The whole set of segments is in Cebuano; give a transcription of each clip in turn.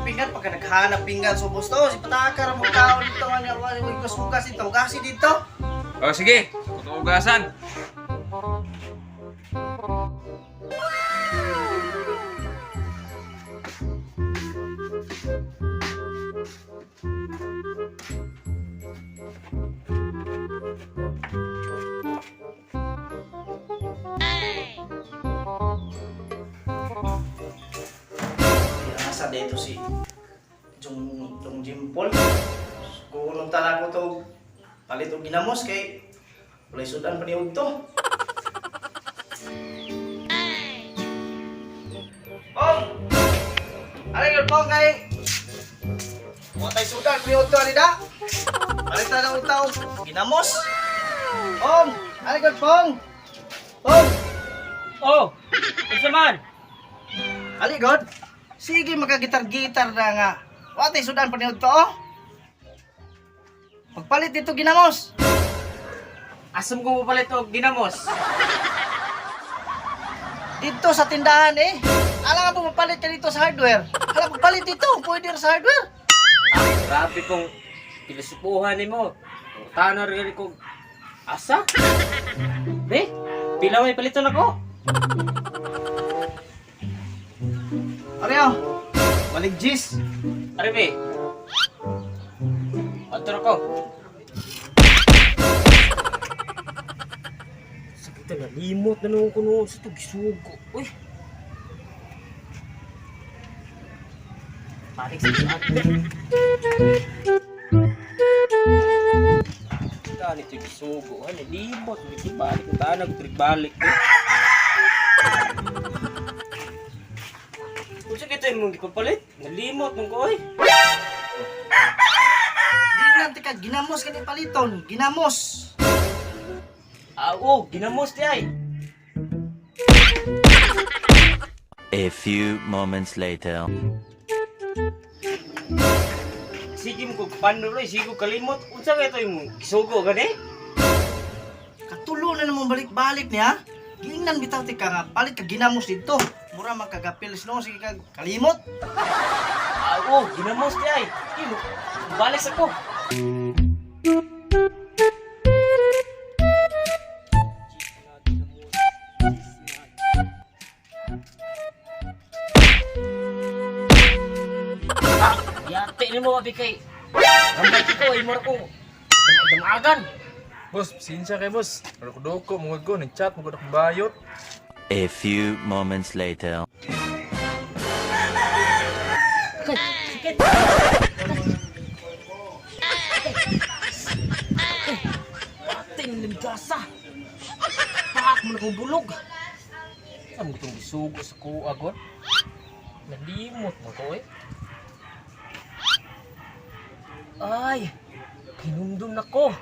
pinggan pagka naghanap pinggan sa ubos to. Si pataka ra mo kaon dito nga niya wa hugas dito, hugasi dito. O sige, kutugasan. Nasa dito si Jung Jung Jimpol. Kung tana ko to palit og ginamos kay walay sudan pa ni og to. Pong! Ano yun, Pong, kay watay sudan pa ni og to, anida? Palit na lang og tao, ginamos. Pong! Ano yun, Pong? Pong! Oh, unsa man? Ali, God. Sige, makagitar-gitar na nga. Watay sudan pa niyo to, oh. Pagpalit dito, ginamos. Asam ko mo palit og ginamos. Dito sa tindahan, eh. Alam nga po, mapalit ka dito sa hardware. Alam, pagpalit dito, pwede rin sa hardware. Ah, grabe kong pilosopuhan nimo. Tanar gani ko asa? Be, pila may paliton ako? Ano Balik Gis. Are be. Adto na ko. Sakit na limot na noon ko noon sa to gisugo. Uy. Balik sa ate. Tani to gisugo. Ay, limot biki balik ko tanag balik. Unsa kita imong gipapalit? Nalimot man ko oy. Di lang tika, ginamos ka ni paliton. Ginamos. Ah, oh, ginamos di ay. A few moments later. Sige mo kog panuloy, sige ko kalimot. Unsa kay to imong gisugo gani? Katulo na naman balik-balik niya. Giingnan bitaw tika nga, palit ka ginamos dito. Mura man kagapils no, sige ka kalimot. Ah, oh, ginamos di ay. Sige mo, balik sa ko. Ah, yate nimo abi kay. Gamay ko ay mura ko. Damagan. Boss, pasensya kay boss. Doko, mungod ko, nag-chat, mungod akong bayot. A few moments later. Sakit. Ating ligasa. Paak mo na kong bulog. Saan mo itong gisugo sa kuagon? Nalimot mo ko eh. Ay, kinumdum na ko.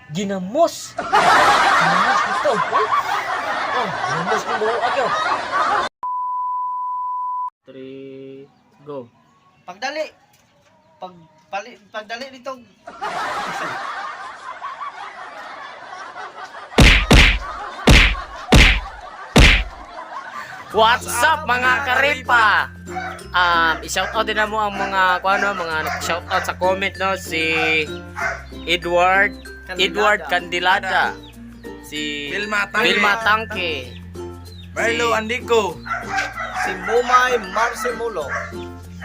Ginamos. Ginamos ito. Oh, ginamos kong buo agyo. 3, go. Pagdali. Pag pali, pagdali dito. What's up mga karipa? I-shout out din na mo ang mga kuano mga nag-shout out sa comment no si Edward Candilada. Edward Candilada. Si Vilma Tangke. Vilma Tangke. Marlo Andico, Si Mumay Marcemulo.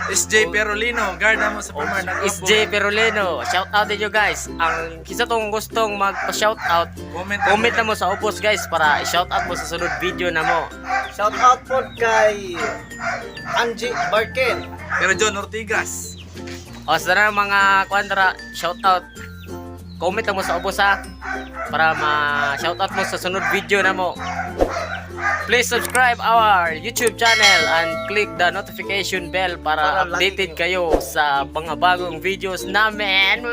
SJ Perolino, guard mo sa Pamar ng SJ Peroleno. Shout out din guys. Ang kisa tong gustong magpa-shout out, Comment, comment na mo sa ubos guys para i-shout out mo sa sunod video na mo. Shout out po kay Angie Barkin. Pero John Ortigas. O sa na mga kuandra, shout out. Comment lang mo sa ubos ha para ma-shout out mo sa sunod video na mo. Please subscribe our YouTube channel and click the notification bell para Para lagi updated kayo sa mga bagong videos namin.